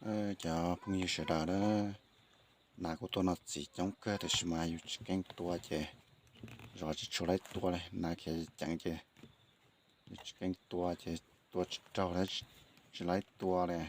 Cov phooj ywg sawv daws na, nas kuj tuaj noj txiv coob kawg tiam sis mas yus tsis keej tua ces zov tsis tshua laib tua li. Nas khiav ceev ces yus tsis keej tua ces tua tsis raug li, tsis laib tua li.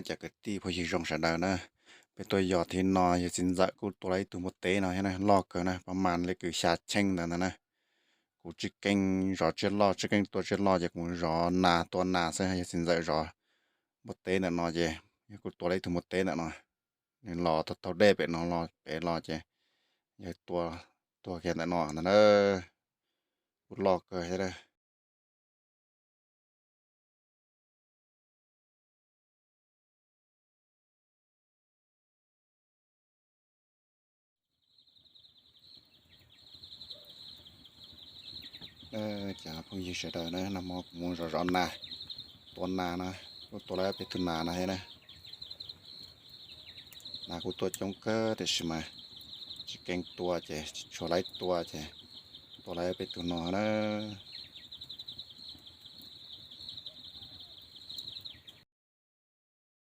Cov kwv tij phooj ywg zoo sawv daws na, peb tuaj yos thiab no yawg txiv ntxawm kuj tua lawm ib tug npua teb no thiab na, loj kawg na, pab mas li kwv xya cheej ntawd ntag na. Kuv tsib keej zov tsiaj loj, tsib keej tua tsiaj loj ces kuv zov nas tua nas xwb, yawg txiv ntxawm zov npua teb ntawm no ces yawg kuj tua lawm ib tug npua teb ntawm no. Nws los taug dej pem no los pem los ces yawg tua tuag kiag ntawm no ntag na. Kuj loj kawg thiab. Cov phooj ywg sawv daws na, nag hmo kuv mus zov zov nas, tua nas no, kuj tua lawm peb tug nas no thiab na. Nas kuj tuaj coob kawg tiam sis mas tsis keej tua ces tsis tshua laib tua ces tua lawm peb tug no na.